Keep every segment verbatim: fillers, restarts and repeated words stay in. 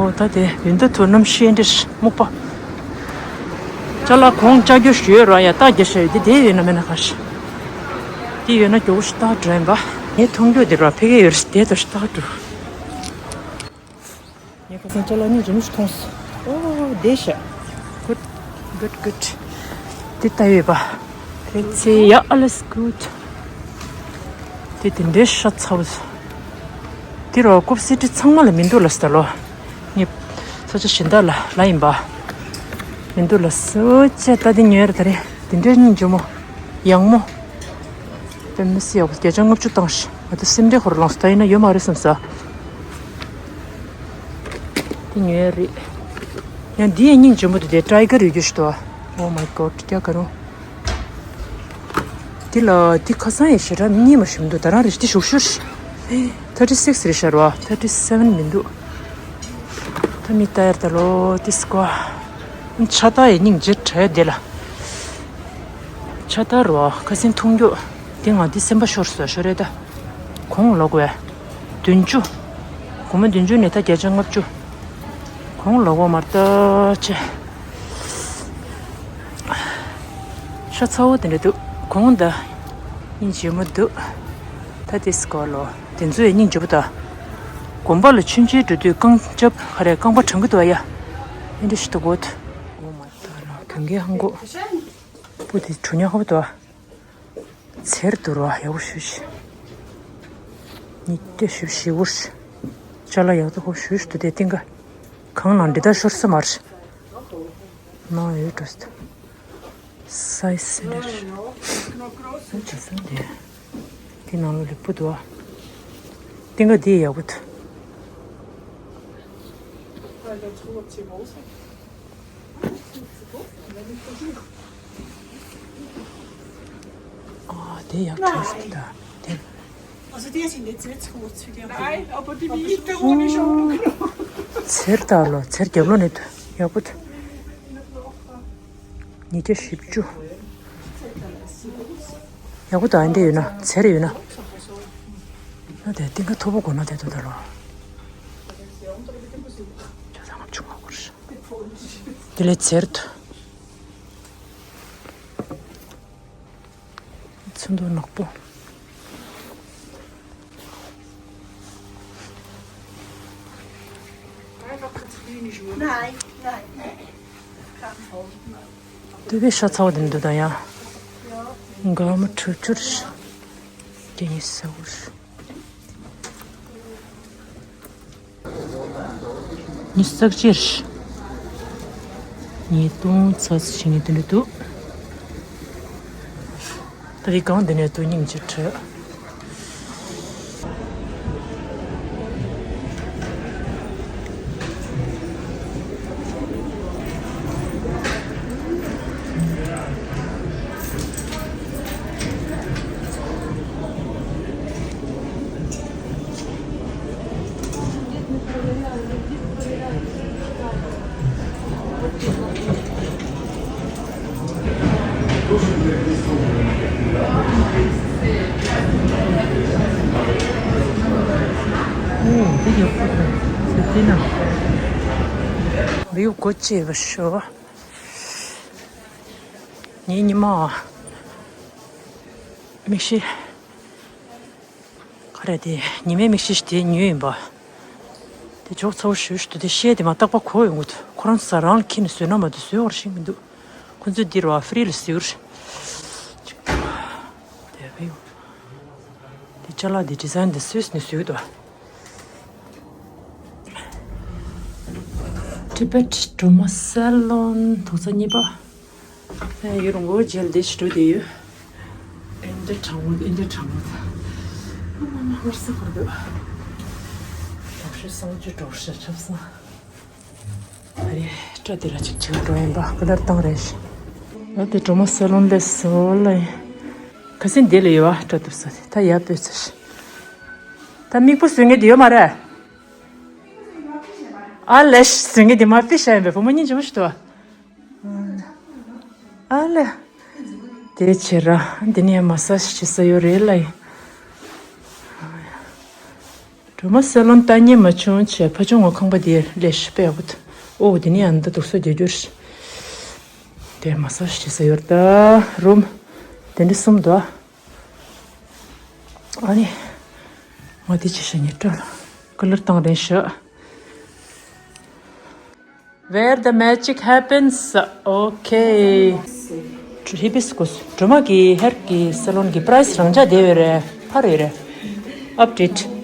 ཨོ་ད་དེ་ཡོན་ཏུ་ཐུ་ནམ་ཤེས་འདྲེ་སྨུག་པ། ཅ་ལག་གོང་ལྕགས་ཀྱོ་ཞུ་ཡོད་ར་ཡ་རྟགས་རྒྱག་ཤ་ཡོད་དེ་དེ་ཡོད་ན་མེད་ན་ག་ཤ། དེ་ཡོད་ན་མགྱོགས་པོ་ཞིག་རྟགས་འགྲོ་ཡིན་པ། ངས་མཐོང་རྒྱུ་དེ་ར་ཕ་གི་ཡོད་རེད་དེ་ལྟར་ཞིག་རྟགས་འགྲོ། ངས་ཁ་སང་ཅ་ལག་གཉིས་ཇེ་མོ་ཞིག་མཐོང་སོང་། ཨོ་བདེ་ཤག Good, good, good. དེ་ལྟ་ཡོད་པ། དེ་ཚེ་ཡ་ཨ་ལས་good. དེ་དེ་འདྲའི་ཤ་ཚ་བོ། དེ་རོ་ཀོབ་སི་ཊི་ཚང་མ་ལ་མི་འདུག་ལ་སྟ་ལོ། ངས་ས་ཆ་གཞན་དག་ལ་ལ་ཡིན་པ། མི་འདུག་ལ་སོ་ཅེ་ལྟ་དེ་ཉོས་ར་ད་རེ་དེ་འདྲའི་སྙིང་རྗེ་མོ། ཡག་མོ། དཔེ་མི་སྲིད་ཡག་པོ་བརྒྱ་ཆ་ལྔ་བཅུ་བཏང་ཤག་ང་ཚོ་སེམས་ཁྲལ་ཧོར་ལངས་སོང་ད་ཡིན་ན་ཡོད་མ་རེད་བསམ་ས། དེ་ཉོས་རེད། ཡང་འདི་ཡང་སྙིང་རྗེ་མོ་འདུག་དེ་ཊའི་གར་ཡོད་རྒྱུ་ཞིག་འདུག Oh my god རྒྱ་གར་རོ། འདི་ལ་འདི་ཁ་སང་ཡང་ཞེ་དྲག་རྙེད་མ་ཤེས་མི་འདུག་ད་རང་རེ་འདི་ཞུགས་ཤུར། Thirty six རེད་ཤར་བ་thirty seven མི་འདུག་ད་མི་ལྟ་ཡར་ད་ལོ་ཏི་སི་ཀོ་ཨ། ཆ་ད་ཡང་སྙིང་རྗེ་དྲག་དེ་ལ། ཆ་ད་རོ་ཁ་སང་མཐོང་རྒྱུ། འདི་ང་འདི་སེམས་པ་ཤོར་སོང་ཤོར་རེད་ད། གོང་ལོག་བས། བདུན་ཅུ། སྒོར་མོ་བདུན་ཅུ་ནས་ད་བརྒྱ་ཆ་ལྔ་བཅུ། གོང་ལོག་བ་མར་ལྟ་ཆེ། ཤ་ཚ་བོ་དེ་འདྲ་འདུག་གོང་ད། སྙིང་རྗེ་མོ་འདུག་ད་དེ་སྐོར་ལོ། དེ་ཚོ་ཡང་སྙིང་རྗེ་པོ་ད། དགོན་པ་ལ་མཆོད་མཇལ་འགྲོ་དུས་རྐང་རྒྱབ་ཧ་རེ་རྐང་པ་གྲང་གི་འདུག་ཡ། ཨེ་འདྲ་ཞིག་ཏུ་གོ་ད། འོ་མ་ད་ལོ་གོན་གི་ཧང་གོ། པུ་དེ་གྲུ་ཉག་ཧོབ་ཏོ། ཚེར་དུ་རོ་ཡག་པོ་ཞུ་ཞིག་ཉིད་དེ་ཞུ་ཞི་བུར་ཤ། ཅ་ལག་ཡག་ཏུ་ཧོབ་ཞུ་ཞིག་ཏུ་དེ་སྟེང་ག་གང་ནང་འདི་ལྟར་ཤོར་ས་མར། ནང་ཡོད་འགྲོ་སྟ། སའི་སི་འདྲ་ཞིག་ཅི་སང་དེ། དེ་ནང་ལོ་ལེགས་པོ་འདུག་ཨ། སྟེང་ག་དེ་ཡག་པོ་འདུག་ཨ་དེ་ཡག་ཐོས་སོང་ད་དེ། Also der ist in der Zeit groß für die Nein, aber die Milch, da ohne schon. ཚེར་ད་ལོ་ཚེར་རྒྱབ་ལོ་ནི་ཡག་པོ་འདུག་ཉིས་བརྒྱ་བཞི་བཅུ། ཡག་པོ་འདུག་ཨ་འདི་ཡོད་ན་ཚེར་ཡོད་ན། ཨ་དེ་སྟེང་ག་མཐོ་པོ་དགོས་ན་དེ་ཚོ་ད་ལོ། ཁྱོད་ཚང་མ་ཆུང་མ་བོར་ཤ། དེ་ལས་ཚེར་དུ། ཚོན་མདོག་ནག་པོ། Nein, nein, nein. Kann ich auch. དེ་བས་ཤ་ཚ་བོ་དེ་འདུག་ད་ཡ། འགའ་མ་ཁྲུ་ཆུར། དེ་ཉིད་ས་བོར། ཉི་ཟག་ཅེར། ཉིས་སྟོང་ཚ་ཚ་ཞིག་ནི་དེ་འདྲ་འདུག་ད་རེས་གང་འདི་ནས་དུ་སྙིང་རྗེ་ཁྲོད། ཨོ་དེ་ཡག་པོ་འདུག་ཟེར་ན། བེའུ་གོ་ཅེས་པ་ཤོ། ངའི་ཉི་མ། མིག་ཤེལ། ག་རེ་དེ་ཉི་མའི་མིག་ཤེལ་ཞིག་དེ་ཉོས་ཡིན་པ། དེ་ཅོག་ཚ་བོ་ཞུ་ཞུ་དུ་དེ་ཤེལ་དེ་མ་བཏགས་པ་གོ་ཡོང་གི་འདུག་ཁོ་རང་ཚོ་རང་ལ་ཁྱེར་ནས་བཟོས་ན་མ་གཏོགས་བཟོས་བར་ཤེས་མི་འདུག་ཁོ་ཚོས་འདིར་བ་ཧྥི་རི་ལ་ཟེར་གི་རེད། དེ་བེའུ། དེ་ཅ་ལག་དེ་ཌི་ཟའིན་དེ་སུད་སི་ནས་བཟོས་འདུག Tibet Drama Salon དོག་རྩ་གཉིས་པ། ཨེ་ཡོད་རུང་གོ་ཇེལ་དེ་ཞིག་འགྲོ་དེ་ཡོད། ཨེ་འདྲ་གྲང་མོ་ཨེ་འདྲ་གྲང་མོ་ད། ཨ་མ་མ་ཧུར་སེ་ཧུར་འདུག་གྲོགས་ཤིག་སང་ཅུ་གྲོགས་ཤིག་ཆབ་སང་། ཨ་རེ་སྐྲ་དེ་ར་ཅིག་ཅིག་འགྲོ་ཡིན་པ་ཀི་ལར་བཏང་རེད་ཤག་ཨ་དེ་ཌི་ར་མ་སེ་ལོན་ལས་སོ་ལ་ཡིན། ཁ་སང་དེ་ལ་ཡོད་བ་སྐྲ་གཏུབ་ས་དེ་ད་ཡར་སྤོས་ཚར་ཤག་ད་མིག་པོ་བཟོས་མཁན་དེ་ཡོད་མ་རེད། ཨ་ལས་བཟོས་མཁན་དེ་མ་ཕི་ཤ་ཡིན་པས་བུ་མོ་སྙིང་རྗེ་མོ་ཞིག་འདུག་བ། ཨ་ལས། དེ་བྱས་ར་འདི་ནས་མ་སཱ་ཇི་བྱེད་ས་ཡོད་རེད་ལ་ཡིན། སྒྲོལ་མ་སེ་ལོན་ལྟ་མཁན་མ་བྱུང་བྱས་ཕ་ཆུང་ངོ་ཁང་པ་དེ་ལས་ཤི་པས་བུད། ཨོ་དེ་ནི་ཡང་འདི་འདུག་སོ་རྒྱ་རྒྱུར། དེ་མ་ས་ཞིག་ས་ཡོར་ད་རུམ་དེ་འདྲ་གསུམ་འདུག་ཨ་ནི་ང་དེ་ཅི་ཞིག་ཉེ་སྤྲོ་ལ་ཀ་ལར་བཏང་རན་ཤག Where the magic happens. Okay. Hibiscus. སྒྲོལ་མ་གི་ཧེར་གི་སེ་ལོན་གི་པ་རའེ་སི་རང་འཇགས་བསྡད་ཡོད་རེད། འཕར་ཡོད་རེད། ཨབ་ཌེཊ།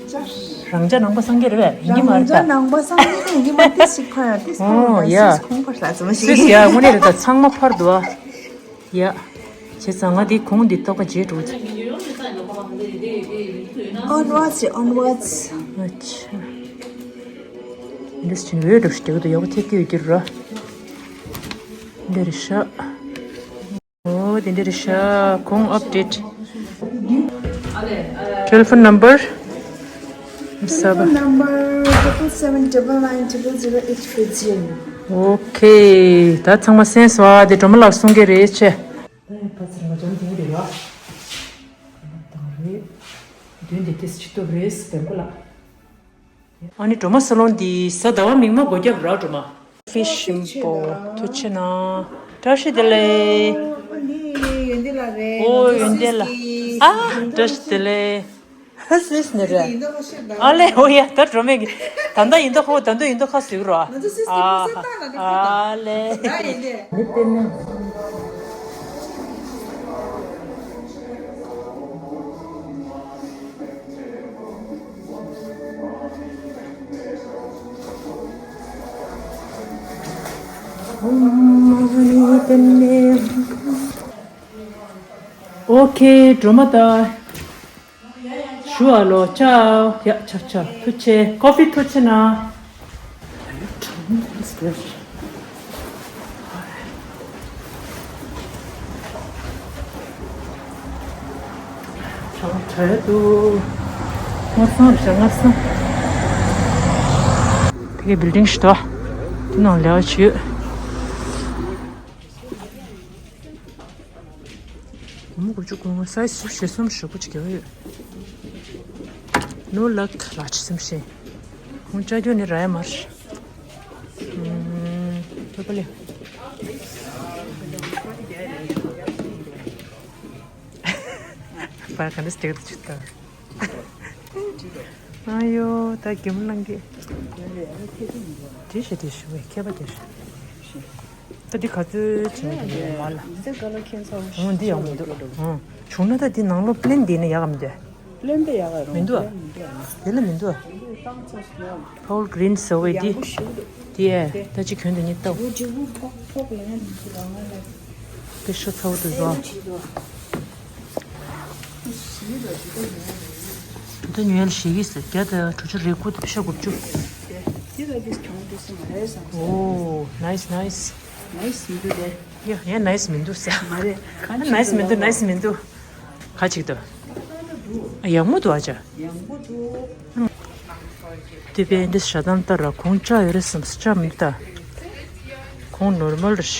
རང་འཇགས་ནང་པ་སངས་རྒྱས་རེད་པས། ཡིན་གྱི་མ་རེད་ད། རང་འཇགས་ནང་པ་སངས་རྒྱས་ཡིན་གྱི་མ་རེད། ཏིས་ཞིག་འཕར་ཡ་ཏིས་ཁོང་ཨོ་ཡ། ཏིས་ཁོང་འཕར་ས་ཙམ་ཞིག་སིས་ཡ་དངོས་གནས་རེད་ད། ཚང་མ་འཕར་འདུག་ཨ། ཡ། བྱས་ཙང་ང་འདི་གོང་འདི་ཐོག་ཁ་རྗེས་འགྲོ། Onwards, onwards. ཨ་ཆ། འདི་ཕྱིན་འོས་འགྲོ་ཞིག་འགྲོ་གི་འདུག་ཡག་པོ་ཐེབས་ཀྱི་ཡོད་ཀྱི་ར། འདི་རེད་ཤག་ཨོ་དེ་འདི་རེད་ཤག་གོང་ཨབ་ཌེཊ། Telephone number. Number triple seven double nine triple zero eight fifteen. Okay. ད་ཚང་མ་གསན་སོང་ཨ། དེ་སྒྲོལ་མ་ལགས་གསུང་གི་རེད་ཆེ། ད་ཡང་ཕ་ཚིར་ང་ཅང་དེ་རེད་བ། དང་རེད། མདུན་དེ་ཏིས་ཆི་ཏོབ་རེད་བེམ་ཀོ་ལགས། ཨ་ནི་སྒྲོལ་མ་སེ་ལོན་འདི་གཟའ་ཟླ་བ་མིག་དམར་སྒོ་རྒྱབ་ར་སྒྲོལ་མ། ཕི་ཤིམ་པོ་ཐུགས་ཆེ་ན། བཀྲ་ཤིས་བདེ་ལེགས། ཨོ་ཡོན་ཏན་ལགས་རེད། ཨོ་ཡོན་ཏན་ལགས། ཨ་བཀྲ་ཤིས་བདེ་ལེགས། ཧ་སིས་ནི་རེད། ཨ་ལེ་ཨོ་ཡ་ད་སྒྲོལ་མས་ཀྱི་ད་ལྟ་ཡིན་ད་ཁོ་ད་ལྟ་ཡིན་ད་ཁ་ཟིག་རོ། ཨ་ཨ་ལེ། ཨོ་ཁེ། སྒྲོལ་མ་ད་ཞུ་ཨ་ལོ། ཅའོ། ཡ་ཅའོ་ཅའོ། ཐུགས་ཆེ། ཀོ་ཕི་ཐུགས་ཆེ་ན། གྲང་དྲགས་འདུག་སྔར་སང་རེད་ཤག་སྔར་སང་། ཕ་གི་བིལ་ཌིང་ཞིག་འདུག་དེ་ནང་ལས་ཀ་བྱེད་ཡོད། སྒོར་མོ་དགུ་བཅུ་གོ་ལྔ། སའི་ཛི་ཞེ་གསུམ་ཞེ་དགུ་ཅིག་རྒྱག་ཡོད། No luck ལ་ཅི་སེམས་ཤེས། ཁོང་ཅ་རྒྱུ་ནི་ར་ཡ་མར། ཨུམ། ཐོ་པ་ལེ། པར་ག་འདྲ་སྟེགས་དུ་ཆུ་ལྟ། ཨ་ཡོ་ད་གད་མོ་ལངས་གི། དེ་ཞེ་དེ་ཞུ་བའི་མཁས་པ་དེ་ཞུ། ད་འདི་ག་ཚོད་བྱུང་འདུག་མ་ལ། འདི་ཚོ་ག་ལ་ཁྱེད་ཚོ་ཨོ་འདི་ཡག་མི་འདུག་ཨོ་བྱུང་ན་ད་འདི་ནང་ལོགས་པླེན་འདི་ནི་ཡག་གམ་འདི། པླེན་འདི་ཡག་ག་རུང་མི་འདུག་ཨ། པླེན་མི་འདུག་ཨ། དེ་ལ་མི་འདུག་ཨ། འདི་བཏང་ཚར་སོང་། ཕོལ་གྷི་རིན་ཟེར་བའི་འདི། ཡག་པོ་ཞིག་འདུག་འདི་ཨེ་ད་ཅི་གྱོན་དུ་ཉིད་ལྟ། ཇུ་ཇུ་བུ་ཕོག་ཕོག་ལ་ཡང་མི་འདུག་ཨ། ང་ལ་དེ་ཤོ་ཚ་བོ་དུ་བཟོ། ད་ཉོས་ལ་ཞིག་གིས་བརྒྱ་དང་དྲུག་ཅུ་རེ་དགུ་དང་ཤོག་དགུ་བཅུ། ཨོ་ནའིས་ནའིས། ནའིས་མི་འདུག་དེ། ཡ་ཡ་ནའིས་མི་འདུག་ས། མ་རེད། ནའིས་མི་འདུག་ནའིས་མི་འདུག་ག་ཅིག་འདུག་ཡག་མོ་འདུག་ཨ་ཅག་ཡག་མོ་འདུག་དེ་བས་འདི་ཞྭ་དམ་ལྟར་ར་གོང་ལྕགས་ཡོད་རེད་བསམ་ས་ལྕགས་མི་འདུག་ད། གོང་ནོར་མལ་རེད།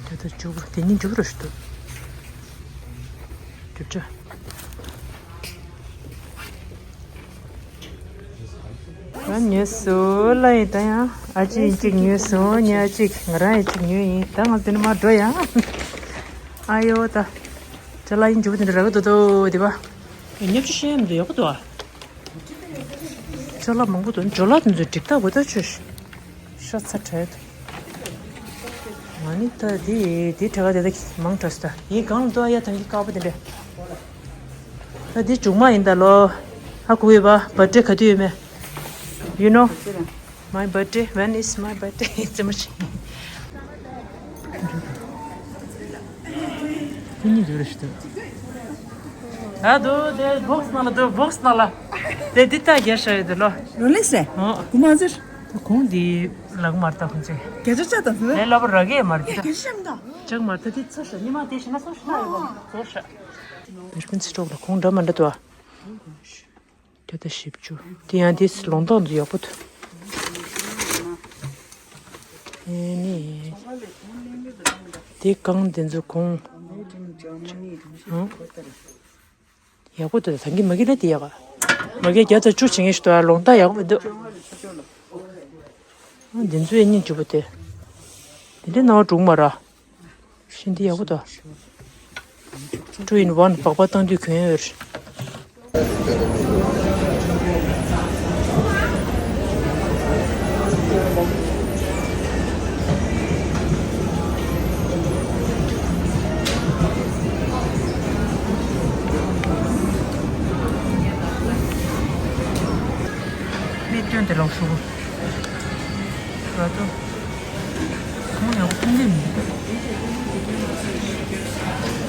དེ་ལྟར་འཇུག་དེ་ནི་འཇུག་རེད་ཞུ་འདུག་རྒྱུ་ཆ། ང་ཉོས་སོང་ལ་ཡིན་ད་ཡང་ཨ་ཅེ་ཡིན་གཅིག་ཉོས་སོང་ཉེ་ཨ་ཅིག་ང་རང་ཡིན་གཅིག་ཉོས་ཡིན་ད་ང་དེ་ནི་མ་འགྲོ་ཡང་། ཨ་ཡོ་ད། ཅ་ལག་ཡིན་འཇུག་དེ་འདྲ་རག་གི་འདུག་དོ་དེ་བ། ཉབ་ཆུ་ཤེས་ཡ་མི་འདུག་ཡག་པོ་འདུག་ཨ། ཅ་ལག་མང་པོ་འདུག་ཇོ་ལགས་དེ་ཚོ་འགྲིག་ཐག་གོ་ད་ཆུ། ཤ་ཚ་བྲལ་འདུག་ང་ནི་ད་དེ་དེ་གྲ་ག་དེ་ད་མང་དྲགས་སོང་ད་ཡིན་གང་ལ་འདུག་ཨ་ཡ་ཐང་གི་དཀར་པོ་དེ་འདྲ། ད་དེ་མཇུག་མ་ཡིན་ད་ལོ། ཧ་གོ་ཡོད་པ་བར་ཌེ་ག་དུས་ཡོད་མེད། You know? My birthday? When is my birthday? ཙི་མ་ཆེ། ཁྱོད་གཉིས་འདུག་རེ་ཞིག་འདུག་ད་འདུག་དེ་བོགས་ནང་ལ་འདུག་བོགས་ནང་ལ། དེ་འདི་ལྟ་རྒྱ་ཤ་ཡོད་དེ་ལོ། རོ་ལེགས་སེ། ཨོ། གོང་མ་ཟེར། ད་གོང་འདི་ལག་མར་ལྟ་ཁོང་ཚོས། རྒྱ་ཆ་ཆ་དང་ཟེར། ལས་སླ་པོ་ར་གེ་མར་གི་ད། རྒྱ་ཆ་ཤམ་ད། ཅག་མར་ལྟ་དེ་ཚ་ཤ་ཉི་མ་དེ་ཤ་ན་སོ་ཤ་ཡོད་པ་ཚོ་ཤ། མེར་པིན་སི་ཊོག་ལ་གོང་འདྲ་མ་འདྲ་འདུག་ཨ། དེ་ལྟར་བཞི་བཅུ། དེ་ཡང་དེ་ལོང་ཏོག་འདི་ཡག་པོ་འདུག་ཨེ་ནི། དེ་གང་དེ་ཚོ་གོང་། ཨང་། ཡག་པོ་འདུག་ད་གིན་མ་གི་ལས་དེ་ཡག་ག་མ་གིར་བརྒྱ་དང་བཅུ་བྱེད་མཁན་ཞིག་འདུག་ཨ། ལོང་རྟགས་ཡག་པོ་མི་འདུག་ཨ། འདི་ཚོའི་སྙིང་རྗེ་པོ་དེ། འདི་འདྲའི་སྣང་བ་འགྲོ་གི་མ་རེད། ཤིན་ཏུ་ཡག་པོ་འདུག Two in one། སྦག་སྦག་བཏང་དུས་གྱོན་ཡོད་རེད། གནས་སྟོན་དེ་ལོག་ཤོག་ཁ་ཏོ། ཁོང་ཡང་ཁོང་གི་མི་འདུག་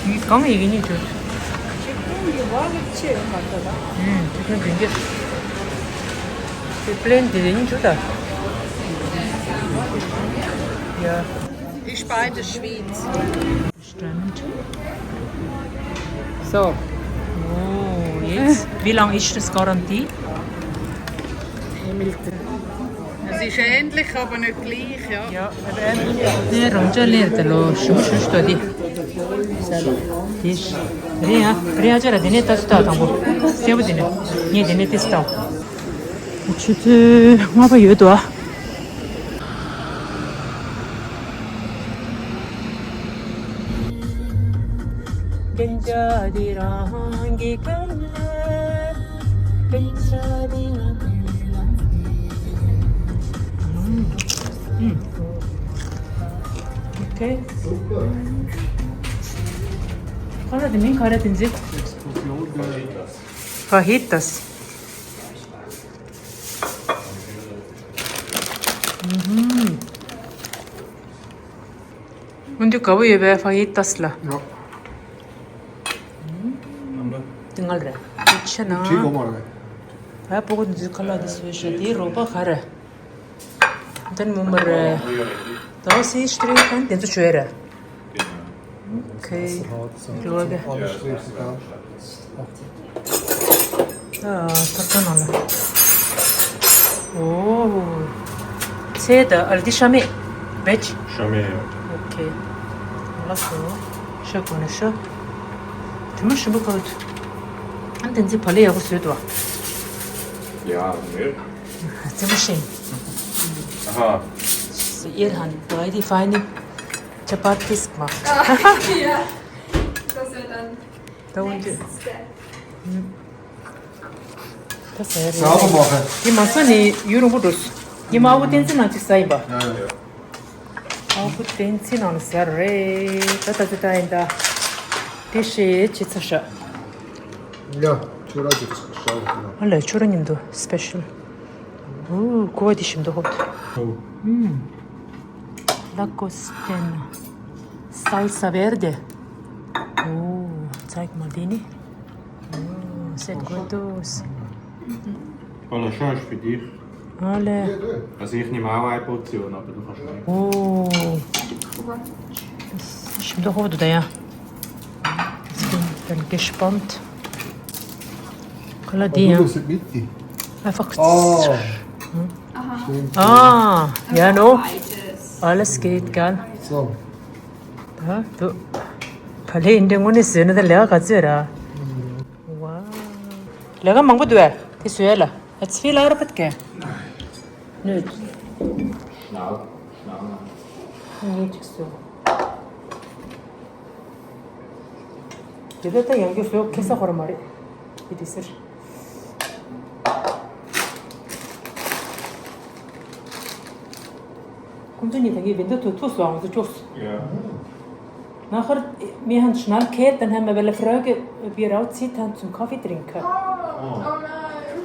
ཡིག་གང་ཡིག་གཉིས་བྲོས། ཁྱེད་ཁོང་གི་བག་ལ་ཆེ་ཡོད་མ་རེད་ད། ཨུམ། ཁྱེད་ཁོང་དེ་འདྲ། དེ་པི་ལེན་དེ་རེ་གཉིས་བྲོས་ད། ཡ། Ich beide Schweiz. Stimmt. So. Oh, jetzt? Wie lange ist das Garantie? Hamilton. Es ist ähnlich, aber nicht gleich, ja. Ja, aber ähnlich. ནས་རང་ཅག་ལེན་དེ་ལོ་ཞིམ་པོ་ཞུ་ཞུ་ཏོ་དེ། དེ་རེད་ཡ། རེད་ཡ་ཅག་ར་དེ་ནས་ལྟ་ཚུལ་ལྟ་དང་པོ། གསལ་པོ་དེ་ནས། ངས་དེ་ནས་ཏིས་ལྟ། ཆུ་ཚོད་ལྔ་པ་ཡོད་དོ། Okay. ཁ་ལག་དེ་མིང་ག་རེ་དེ་འཛི། Fajitas. ཨུམ། སྔོན་དུས་དགའ་པོ་ཡོད་པའི་ཕ་ཡི་ཏས་ལ། ཡོ། ཏི་ངལ་རེད། ཏི་ཆེ་ན། ཁྲིད་གོ་མ་རེད། ཨ་པོ་གོ་འཛུལ་ཁ་ལག་འདི་སོས་ཤ་དེའི་རོགས་པ་ག་རེ། དེན་མོ་མ་རེད། ད་སི་ཤི་ཏྲི་ཁན་དེ་ཚོ་བྱོས་རེད། Okay. Schaut so zum Anschließen da. ཨ། ཐབ་ཚང་ནང་ལ། ཨོ། ཚལ་ད། ཨ་ལ་འདི་ཤ་མེད། Veg། ཤ་མེད། Okay. ལགས་སོ། ཤ་དགོས་ན་ཤ། དེ་མ་ཞིམ་པོ་ཁ་ཐུ། ཨ་དེ་ཚོ་བག་ལེབ་ཡག་པོ་བཟོས་འདུག་ཨ། ཡ་མེད། རྩེད་མོ་ཤེས། ཨ་ཧ། Ihr habt beide feine Chapatis gemacht. Ja, das wird dann. ད་འོན་ཏེ། ད་ཟ་ཡ་རེད། Sauber machen. དེ་མ་ཟ་ནས་ཡུན་རིང་པོ་འགྲོ། ངས་མ་ཨ་ཁུ་བསྟན་འཛིན་ནང་ཅིག་ཟ་ཡིན་པ། ཡ་ཡ། ཨ་ཁུ་བསྟན་འཛིན་ནང་ལ་ཟ་རེད། ད་ད་ད་ད་ཡིན་ད། དེ་ཤེས་བྱེད་ཚར་ཤག་ཡ། ཁྱོད་རང་གི་ཟ་ཡ། ཨ་ལས་ཁྱོད་རང་མཉམ་དུ་special། ཨུ། ཀུ་བ་དེ་ཞིམ་མདོག་ཧོབ། ཨུ། ཨུམ། Lagostino. Salsa verde. Oh, zeig mal die. Oh, sieht gut aus. Voilà, schon für dich. Alle. Also ich nehme auch eine Portion, aber du kannst schmecken. Oh. Das ist doch gut, ja. Ich bin, bin gespannt. Kann er die, ja. Einfach. Oh. Hm? Aha. Ah, ja, no. Alles geht, gell? So. ད་དུ། བག་ལེབ་འདི་དངོས་གནས་བཟོས་ན་ད་ལས་ཀ་ག་ཚོད་ར། ཝའོ། ལས་ཀ་མང་པོ་འདུག་ཨ། དེ་བཟོས་ལ། ཨ་ཚི་ལ་ར་པད་ཀེ། ནུས། ངས་ཅིག་བཟོས། དེ་ད་ད་ཡང་རྒྱུ་བཟོས་ཁེ་ས་ཧོར་མ་རེད། དེ་དེ་ཟེར། ཁོང་ཚོ་གཉིས་ད་གིན་བིན་ད་དུ་ཐུག་སོང་། ང་ཚོ་ཅོག་སོང་། ཡ། Nachher, wir haben schnell gehört, dann haben wir wollen fragen, ob wir auch Zeit haben zum Kaffee trinken. Oh.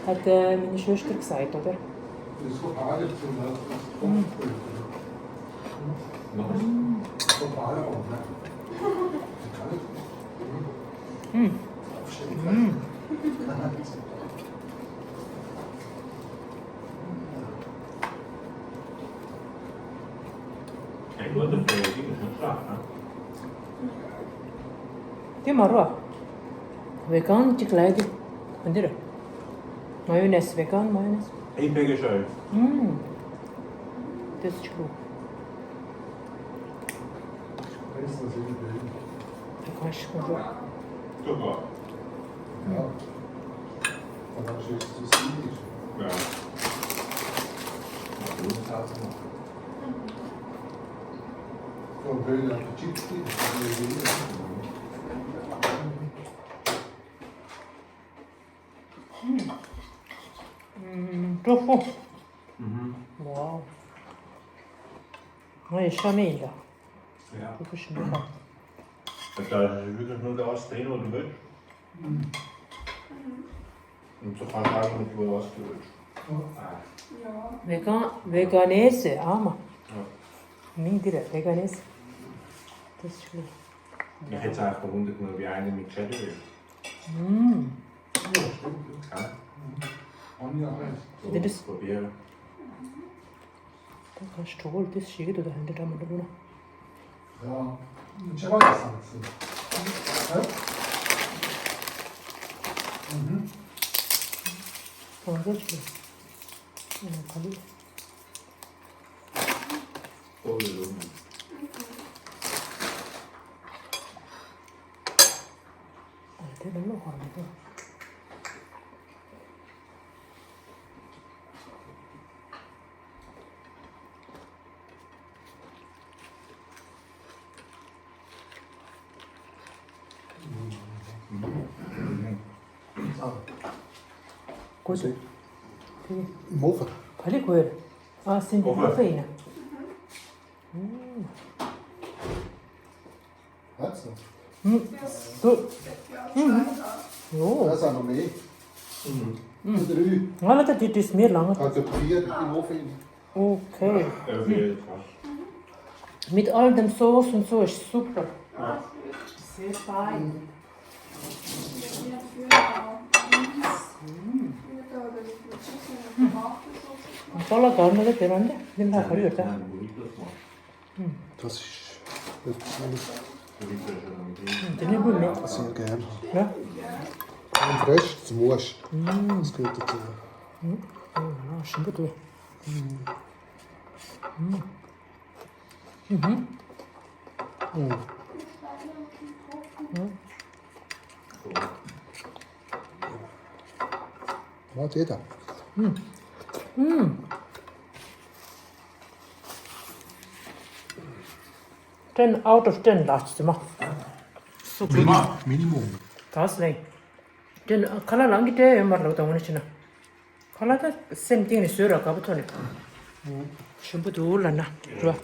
Hat, äh, meine Schwester gesagt, oder? Das ist so hart, ich bin da. Hm. Noch? So hart auch, ne? ཨུམ། ཨུམ། དེ་མ་རོ། བེ་གན་གཅིག་ལ་ཡ་དེ། ག་འདི་རེད། མ་ཡོ་ནེས། བེ་གན་མ་ཡོ་ནེས། ཨེ་ཕེ་གེ་ཤ་ཡོད། ཨུམ། དེ་ཆུ། Kannst du das irgendwie bilden? Du kannst schon so. Super. Ja. Voilà, j'ai j'ai signé déjà. Voilà. Donc, ça, c'est bon. Donc, ben, la petite fille, elle est venue. ཨུམ། ཀྲོ་ཧྥུ། ཨུམ། ཝའོ། ང་ཡི་ཤ་མེད་ཡིན་ད། Ja. ཀྲོ་ཧྥུ་ཞིམ་པོ་དང་། Da, wie gesagt, nur der Ostdäne und Deutsch. Und so kann ich sagen, mit über Ostdeutsch. Ah. Vegan, veganese, ama. Ja. Ming dire, veganese. Das ist schön. Mich hätte es eigentlich verwundert, nur wie eine mit Cheddar ist. Mm. Ja, stimmt, ja. Ja? Mhm. Haben wir auch eins. So, das probieren. ད་ག་ཞིག་གྲོགས་པོར་དེ་ཞིག་གི་འདུག་ད་འདི་འདྲ་མི་འདུག་ན། ཡང་ཁྱད་པར་ཡོད་བསམ་སྲིད། ཧ། ཨུ་ཧུ། གང་ཟག་ཞིག་ཨ་ག་ལེ། ཨོ་ཡོད་ལོ། ཨ་དེ་ལ་ལོ་ཧ་མི་འདུག་གོ་ཚོད། དེ་མོ་ཧྥ། བ་ལི་གོ་ཡོད། ཨ་སིན་མོ་ཧྥ་ཡིན་ན། Hat sie? ཧུམ། དུ། ཧུམ། ཨོ། Das ist noch mehr. Mhm. ང་ལ་ད་དེ་དུས་མེད་ལ་ང་། Also probiert die Ofen. Okay. Auf jeden Fall. Mit all dem Sauce und so ist super. Ja. Sehr fein. ཁོ་ལ་གར་ནི་དེ་རང་འདི་འདི་འདྲ་གར་ཡོད་ད། Nein, burritos machen. Das ist wirklich དེ་ནི་བུ་མེད། Sehr gern. ཡ། Ein fresh zum Wurst. Das gehört dazu. ཞིམ་པོ་འདུག་ཨོ་དེ་དང་། Ten out of ten ལ་ཅི་མ། སུ་མི་ནི་མོ། ག་སི་ལེ། ten ཁ་ལག་རང་གི་སྤྲད་ཡོད་མ་རེད་ད་ངོ་ནས་བྱས་ན། ཁ་ལག་ད་སེམས་གཏིང་ནས་བཟོས་ར་དགའ་པོ་ཐོག་ནས། ཞིམ་པོ་འདུག་ལབ་ན་རོ།